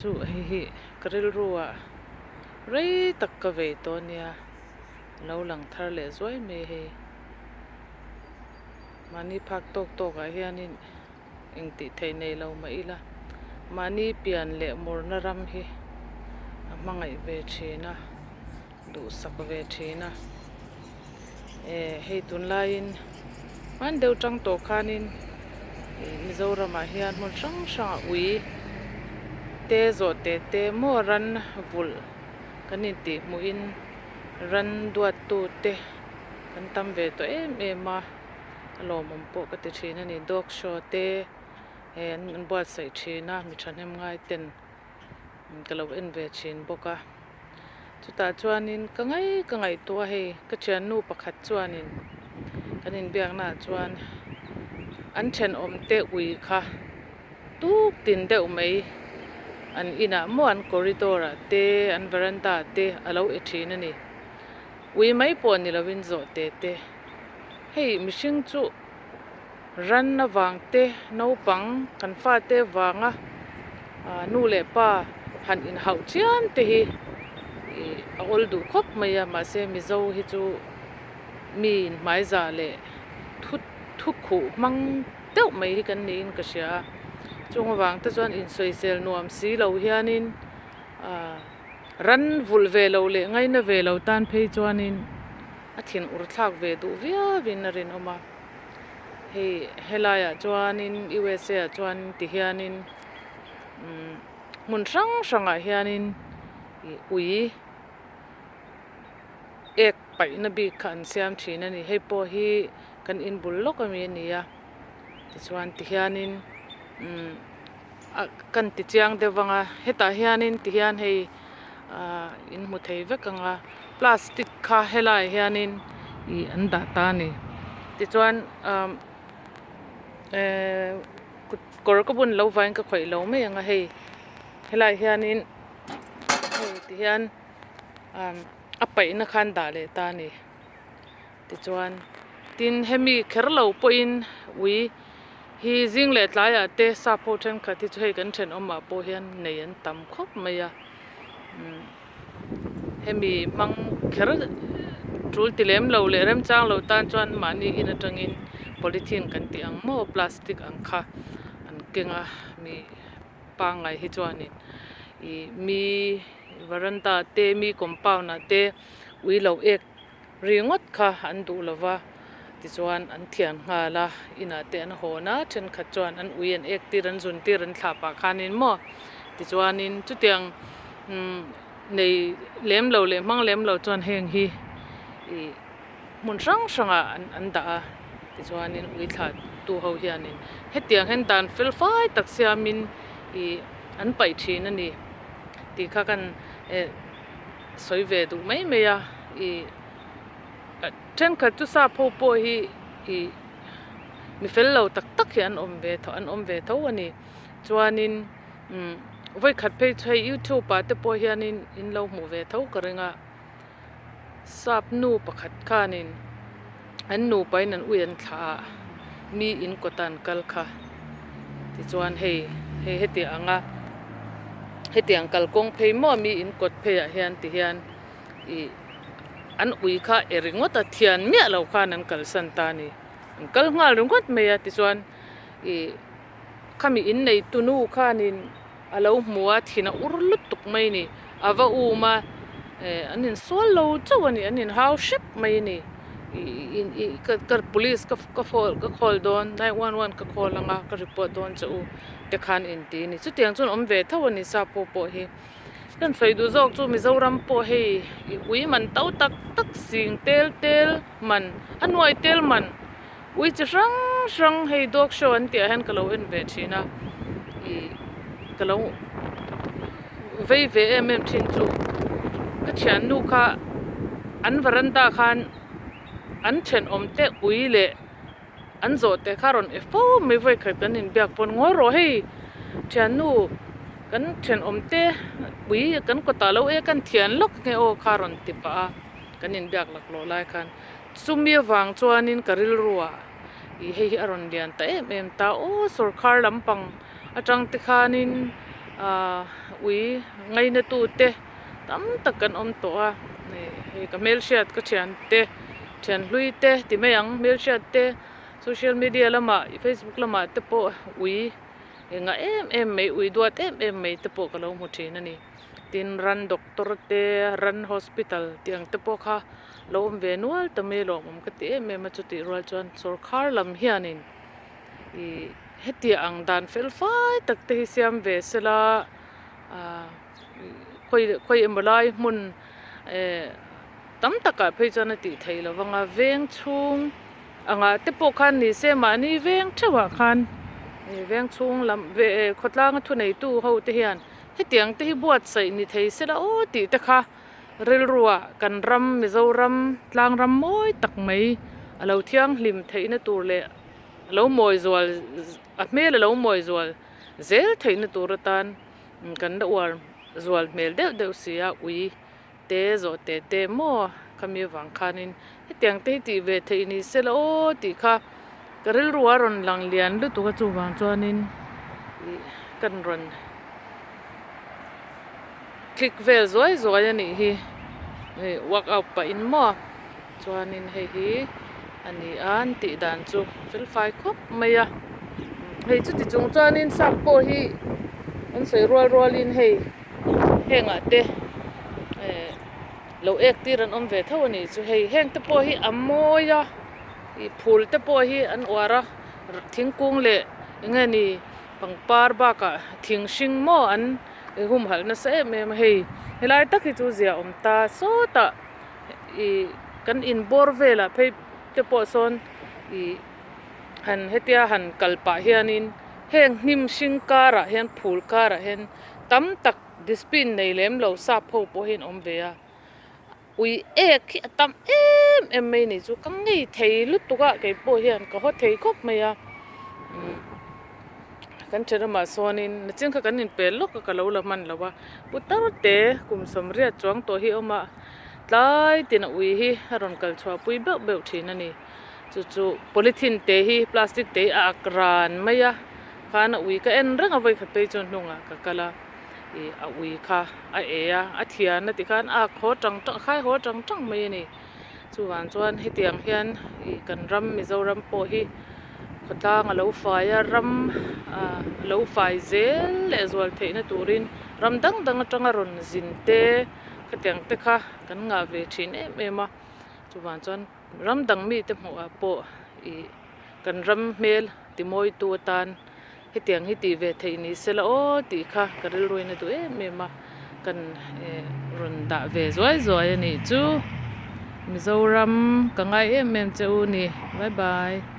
Chu hei hi ka rilru ah rei tak ka vei tawh ania a lo lang thar leh zuai mai hei mahni phak tawk tawk ah hianin engtih theih nei lo mah ila mahni pian leh murna ram hi a hmangaih ve thin a duhsak ve thin a eh hei tunlaiin hman deuh tang tawh khanin ih Mizoramah hian hmun hrang hrangah ui te zawh te te maw ran vulh kan intih hmuhin ran duattu te kan tam ve tawh em em a a lawmawm pawh ka ti thin a ni dog show te eh an buatsaih thin a mi thahnem ngai ten ka lo en ve thin bawk a. Chutah chuanin ka ngai ka ngaihtuah a hei ka thiannu pakhat chuanin kan inbiaknaah chuan an thenawm te ui kha tuk tin deuh mai an inah maw an corridor ah te an veranda ah te a lo e thin a ni. Ui mai pawh ni lovin zawh te te hei mihring chu. Ran avang te, naupang kan fate vanga nu leh pa han inhauh chiam te hi ih a awl duh khawp mai a, mahse Mizo hi chu mi inhmaiza leh thu thu khuh hmang deuh mai hi kan niin ka hria a, chung avang te chuan insawisel nuam si lo hianin ah ran vulh ve lo leh ngaina ve lo tan phei chuanin a thin ur thlak ve duh viauin a rinawm a. Hei helaiah chuanin USA ah chuan tihianin umm hmun hrang hrangah hianin ih ui ek paihna bik kha an siam thin a ni hei pawh hi kan in bul lawk ami a ni a tichuan tihianin umm a kan ti chiang deuh ang a hetah hianin tihian hei ahh in hmu thei vek ang a plastic kha helaiah hianin ih an dah ta a ni tichuan umm ehh kut kawr ka bun lo vangin ka khawih lo mai ang a hei helaiah hianin hei tihian umm a paihna kha an dah leh ta a ni. Tichuan, tin hemi kher lo pawhin ui hi zing leh tlaiah te sap ho thenkhat hi chu hei kan thenawmah pawh hian nei an tam khawp mai a, umm hemi hmang kher tul ti lem lo leh remchang lo tan chuan mahni in atangin polythene kan tih ang maw plastic ang kha an keng a mi pangngai hi chuanin ih mi veranda te mi compound ah te ui lo ek Ringawt kha an duh lo va, tichuan an thian nghal a, inah te an hawn a, thenkhat chuan an ui an ek tir, an zun tir, an thlah pah khanin maw, tichuanin chutiang umm nei lem lo leh hmang lem lo chuan heng hi ih hmun hrang hrangah an an dah a, tichuanin ui thlah tu ho hianin hetiang hian dan fel fai tak siamin ih an paih thin a ni tih kha kan eh. Sawi ve duh mai mai a, ih thenkhat chu sap ho pawh hi ih mi fel lo tak tak hi an awm ve tho an awm ve tho a ni. Chuanin umm vawikhat phei chu hei youtube ah te pawh hianin in lo hmuh ve tho ka ring a, sap nu pakhat khanin an nupa in an ui an thlah a, mi in kawta an kal kha tichuan hei hei heti ang a hetiang kalkawng phei maw mi in kawt phei ah hian ti hian ih an ui kha e ringawt a thian miah lo khan an kalsan ta a ni an kal nghal ringawt mai a tichuan ih khami innei tunu khanin a lo hmu a thin a ur lutuk mai a ni a va um a eh an insual lo chauh a ni an inhau hrep mai a ni ih ih ka ka police ka ka phone ka call dawn nine one one ka call anga ka report dawn che u te khan inti a ni chutiang chuan awm ve tho a ni sap pawh pawh hi kan sawi duh zawk chu Mizoram pawh hei ih ui man to tak tak sing tel tel man a nuai tel man. Ui chi hrang hrang hei dog show an tih ah hian ka lo en ve thin a ih ka lo vei ve em em thin chu ka thiannu kha an veranda khan an thenawm te ui leh an zawh te kha rawn e fo mai vawikhat kan inbiak pawn ngawi rawh hei thiannu kan thenawm te ui kan kawtah lo e kan thian lawk nge aw kha rawn ti pah a kan inbiak laklawh lai khan. Chumi avang chuanin ka rilruah ih hei hi a rawn lian ta em em ta aw sawrkhar lampang atang te khanin ahh ui ngaina tute tam tak kan awm tawh a hei ka hmelhriat ka thian te thian hlui te ti mai ang hmelhriat te social media lamah facebook lamah te pawh ui enga em em mai ui duat em em mai te pawh ka lo hmu thin a ni tin ran doctor te ran hospital tih ang te pawh kha lo awm ve nual ta mai lawmawm ka ti em em a chutih rual chuan sawrkhar lam hianin ih hetiang ang dan fel fai tak te hi siam ve sela ah khawi khawi emaw lai hmun eh tam takah phei chuan a tih theih loh vang a veng chhung angah te pawh khan ni se mahni veng theuhah khan ih veng chhung lam ve khawtlang a thuneitu ho te hian hetiang te hi buatsaih ni thei sela aw tih te kha. Rilruah kan ram Mizoram tlangram mawi tak mai a lo thianghlim theihna tur leh a lo mawi zual a hmel a lo mawi zual zel theihna tur atan kan la uar zual hmel deuh deuh si a ui te zawh te te maw khami avang khanin hetiang te hi tih ve theih ni se la aw tih kha ka rilruah a rawn lang lian lutuk a chuvang chuanin ih kan rawn. Click vel zuai zuai a nih hi hei workout pah in maw chuanin hei hi a ni a an tih dan chu fel fai khawp mai a hei chuti chung chuanin sap pawh hi an sawi rual rualin hei hengah te eh lo ek tir an awm ve tho a nih chu hei heng te pawh hi a mawi a ih phul te pawh hi an uar a thingkung leh eng nge ni pangpar bakah thing hring maw an. I humhalh nasa em em a hei helai tak hi chu zia awm ta sawtah ih kan in bawr velah phei te pawh sawn ih han hetia han kal pah hianin heng hnim hring karah hian phul karah hian tam tak dustbin nei lem lo sap ho pawh hi an awm ve a ui ek hi a tam em em mai a ni chu ka ngei thei lutuk a keipawh hian ka haw thei khawp mai a kan thenawmah sawnin nachin kha kan inpel lawk a ka lo la hman lo a pu tar te kum sawmriat chuang tawh hi a awm a tlai tin a ui hi a rawn kal chhuah pui beuh beuh thin a ni chu chu polythene te hi plastic te hi a ak ran mai a khan a ui ka en reng a vawikhat phei chuan hnungah ka kal a. Ih a ui kha a e a a thian a tikhan a haw tang tang a khai haw tang tang mai a ni chuvang chuan hetiang hian ih kan ram Mizoram pawh hi khawtlang a lo fai a ram ah a lo fai zel leh zual theihna turin ram dang dang atanga rawn zin te khatiang te kha kan ngah ve thin em em a chuvang chuan ram dang mite hmuh ah pawh ih kan ram hmel timawitu atan. Hetiang hi tih ve theih ni sela aw tih kha ka rilruin a duh em em a, kan rawn dah ve zuai zuai a nih chu. Mizoram ka ngai em em che u ni. Bye bye.